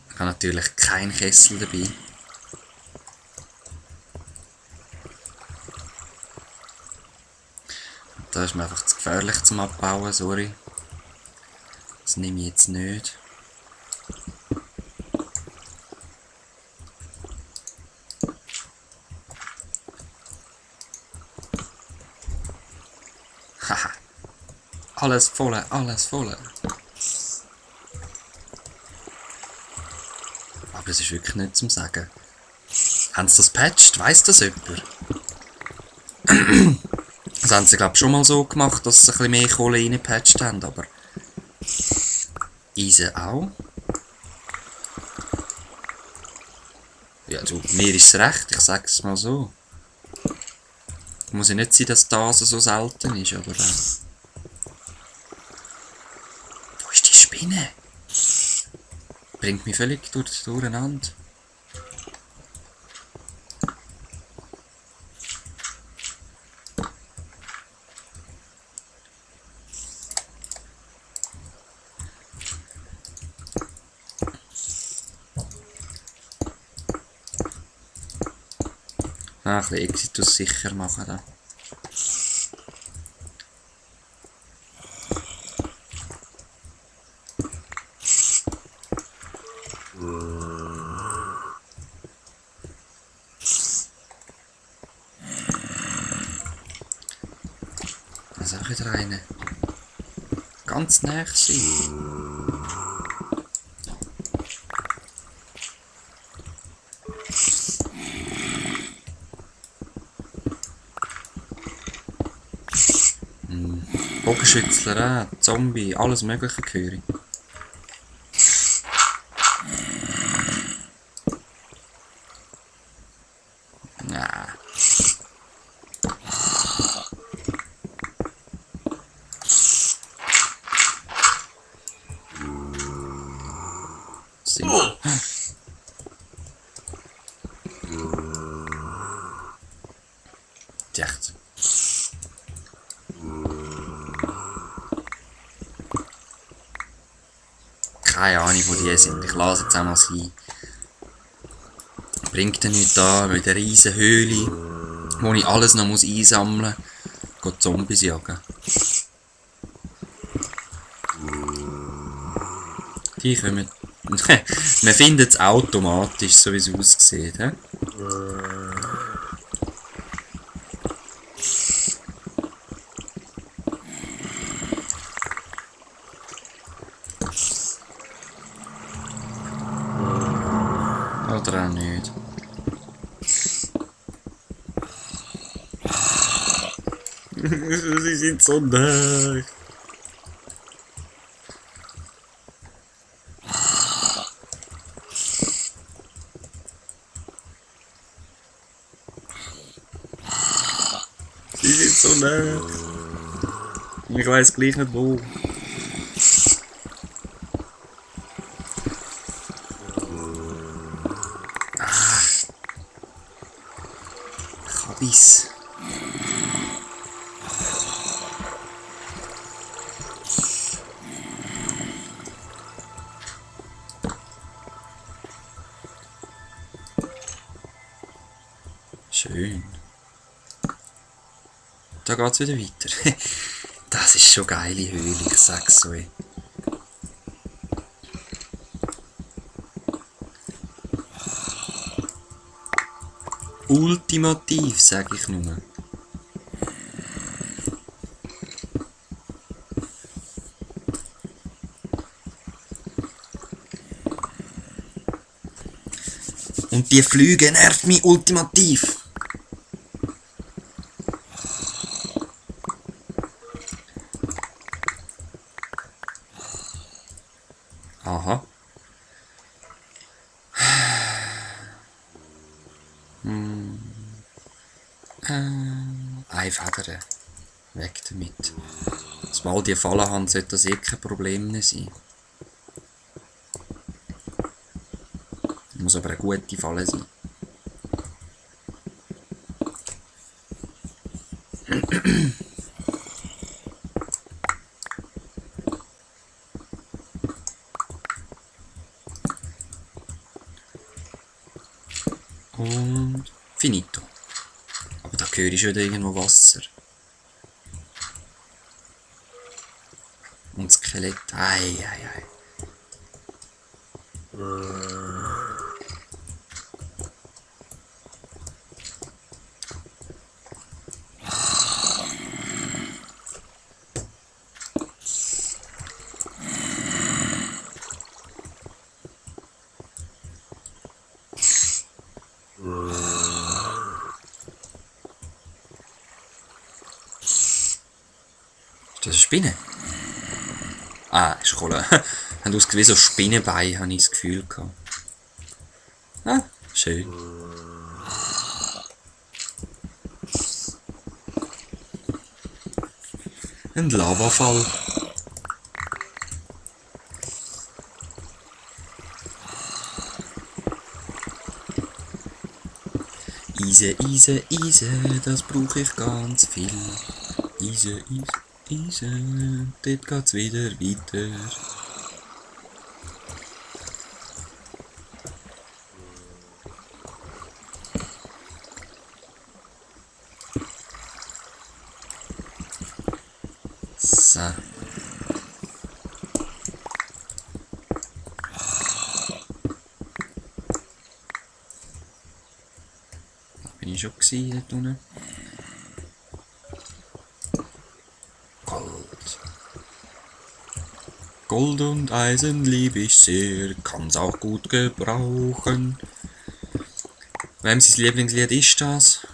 Ich habe natürlich keinen Kessel dabei. Da ist mir einfach zu gefährlich zum Abbauen, sorry. Das nehme ich jetzt nicht. Haha. Alles voll, alles voll. Aber es ist wirklich nicht zum Sagen. Haben sie das patcht? Weiss das jemand? Das haben sie, glaube ich, schon mal so gemacht, dass sie ein bisschen mehr Kohle reingepatcht haben, aber... Eisen auch. Ja, du, mir ist es recht, ich sage es mal so. Muss ja nicht sein, dass das so selten ist, aber... Wo ist die Spinne? Bringt mich völlig durcheinander. Ein bisschen Exitus sicher machen da. Da ist auch wieder eine. Ganz nah sein. Bogenschützler, Zombie, alles mögliche höre ich. Ja. Echt. Keine Ahnung, wo die sind. Ich lasse jetzt auch mal sein. Bringt ja nichts da mit der riesen Höhle, wo ich alles noch einsammeln muss. Geht Zombies jagen. Die kommen. Man findet es automatisch, so wie es aussieht. He? Oder auch nicht. Sie sind so nah. Sie sind so nah. Ich weiß gleich nicht wo. Kabis. Schön. Da geht's wieder weiter. Das ist schon geile Höhle, ich sag's euch. Ultimativ, sag ich nur. Und die Flüge nervt mich ultimativ. Aha. Eine Feder. Weg damit. Sobald die Fallen haben, sollte das eh kein Problem mehr sein. Muss aber eine gute Falle sein. finito. Aber da höre ich schon irgendwo Wasser. Und Skelett. Ei. Ist das eine Spinne? Ah, ist Kohle. Haben ausgesehen wie so Spinnenbeine, habe ich das Gefühl gehabt. Ah, schön. Ein Lavafall. Eise, das brauche ich ganz viel. Eise, dort geht's wieder weiter. So. Da bin ich schon gewesen, dort unten. Gold und Eisen liebe ich sehr, kann's auch gut gebrauchen. Wem sein Lieblingslied ist das?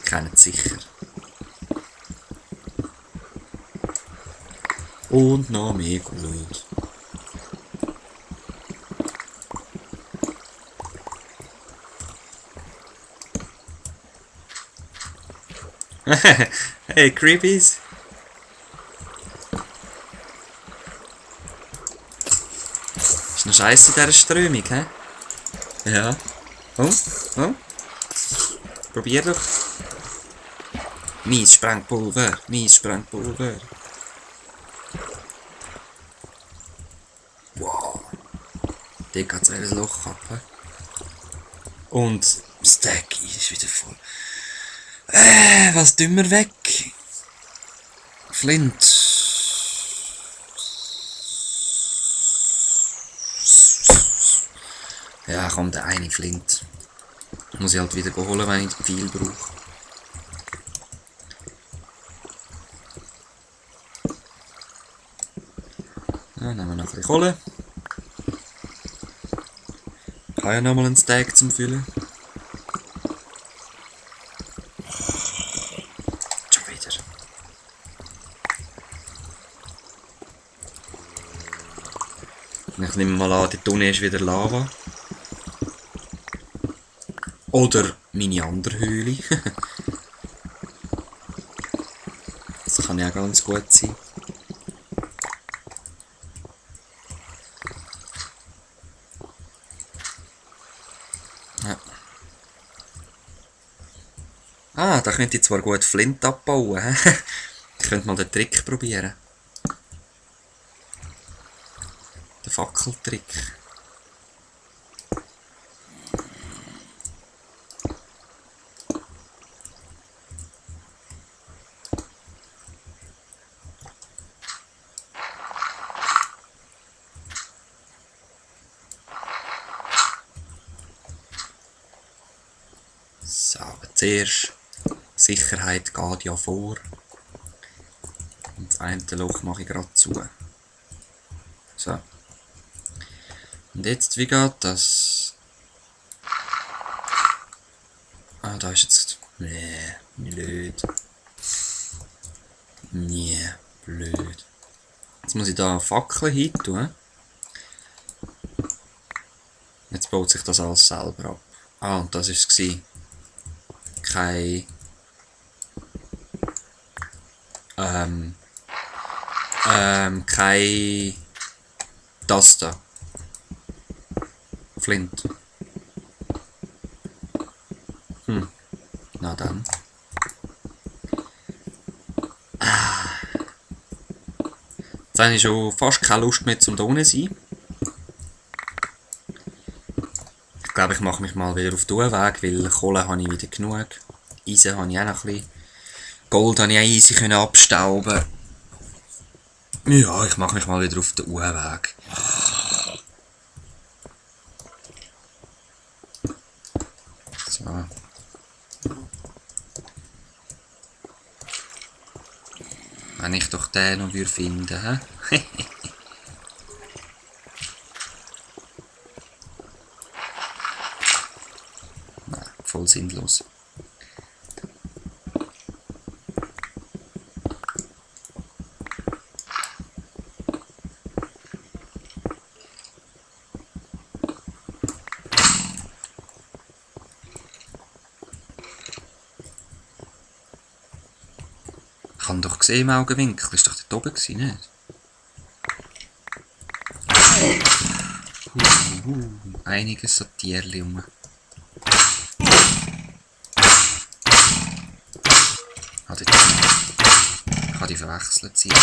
Kennt sicher. Und noch mehr Gold. Hey, Creepies! Ist noch scheiße in dieser Strömung, hä? Ja. Oh. Probier doch. Mies Sprengpulver. Wow. Dort geht's ein Loch ab. He? Und das Deck ist wieder voll. Was tun wir weg? Flint. Ja, komm, der eine Flint. Muss ich halt wieder holen, wenn ich viel brauche. Ja, nehmen wir noch ein bisschen Kohle. Ich habe ja nochmal einen Stack zum Füllen. Schon wieder. Ich nehme mal an, die Tonne ist wieder Lava. Oder meine andere Höhle. Das kann ja ganz gut sein. Ja. Ah, da könnte ich zwar gut Flint abbauen. Ich könnte mal den Trick probieren. Den Fackeltrick. So, aber zuerst, Sicherheit geht ja vor. Und das eine Loch mache ich gerade zu. So. Und jetzt, wie geht das? Ah, da ist jetzt... Nee, blöd. Nee, blöd. Jetzt muss ich da Fackeln hin tun. Jetzt baut sich das alles selber ab. Ah, und das war es. Kein... kein... Das da. Flint. Na dann. Jetzt habe ich schon fast keine Lust mehr zum da unten sein. Ich glaube, ich mache mich mal wieder auf den Weg, weil Kohle habe ich wieder genug. Eisen habe ich auch noch ein bisschen. Gold habe ich auch easy können abstauben. Ja, ich mache mich mal wieder auf den Weg. So. Wenn ich doch den noch finden würde, hä? Nein, voll sinnlos. Ich habe doch gesehen im Augenwinkel, ist doch dort oben gewesen, nicht? Einiges so Tierli rum. Ich habe die verwechselt sein.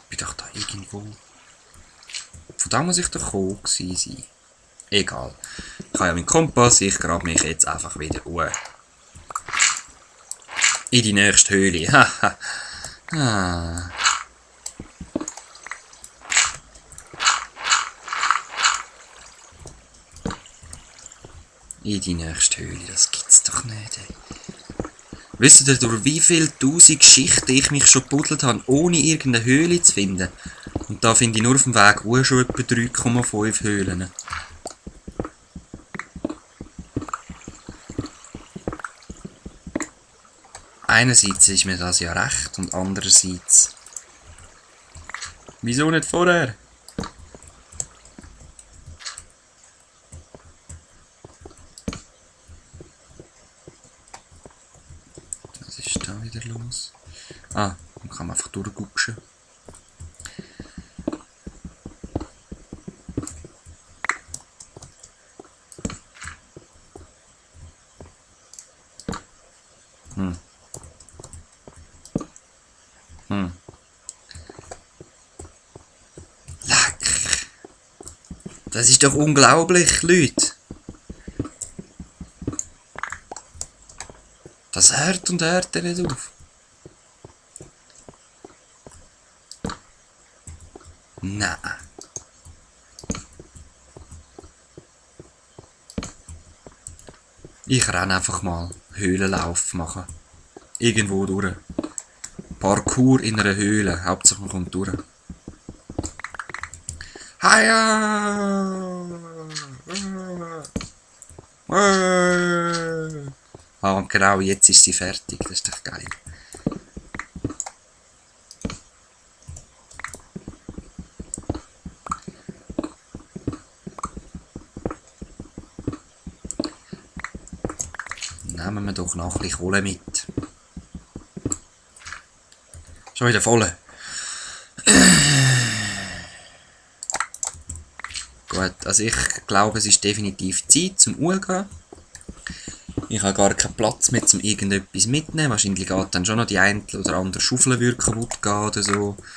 Bin doch da irgendwo. Von da muss ich doch gekommen sein. Egal. Ich habe ja meinen Kompass, ich grabe mich jetzt einfach wieder hoch. In die nächste Höhle. Haha. Ah. In die nächste Höhle, das gibt's doch nicht, ey. Wisst ihr, durch wie viele tausend Geschichten ich mich schon gebuddelt habe, ohne irgendeine Höhle zu finden? Und da finde ich nur auf dem Weg auch schon etwa 3,5 Höhlen. Einerseits ist mir das ja recht und andererseits... Wieso nicht vorher? Was ist da wieder los? Ah, dann kann man einfach durchgucken. Leck! Das ist doch unglaublich, Leute! Das hört und hört er nicht auf. Nein. Ich renne einfach mal Höhlenlauf machen. Irgendwo durch. Parkour in einer Höhle. Hauptsache man kommt durch. Hiya! Ah, und genau jetzt ist sie fertig. Das ist doch geil. Nehmen wir doch noch ein bisschen Kohle mit. Schon wieder voll. Gut, also ich glaube, es ist definitiv Zeit zum Gehen. Ich habe gar keinen Platz mehr, um irgendetwas mitzunehmen. Wahrscheinlich geht dann schon noch die eine oder andere Schaufel kaputt gehen oder so.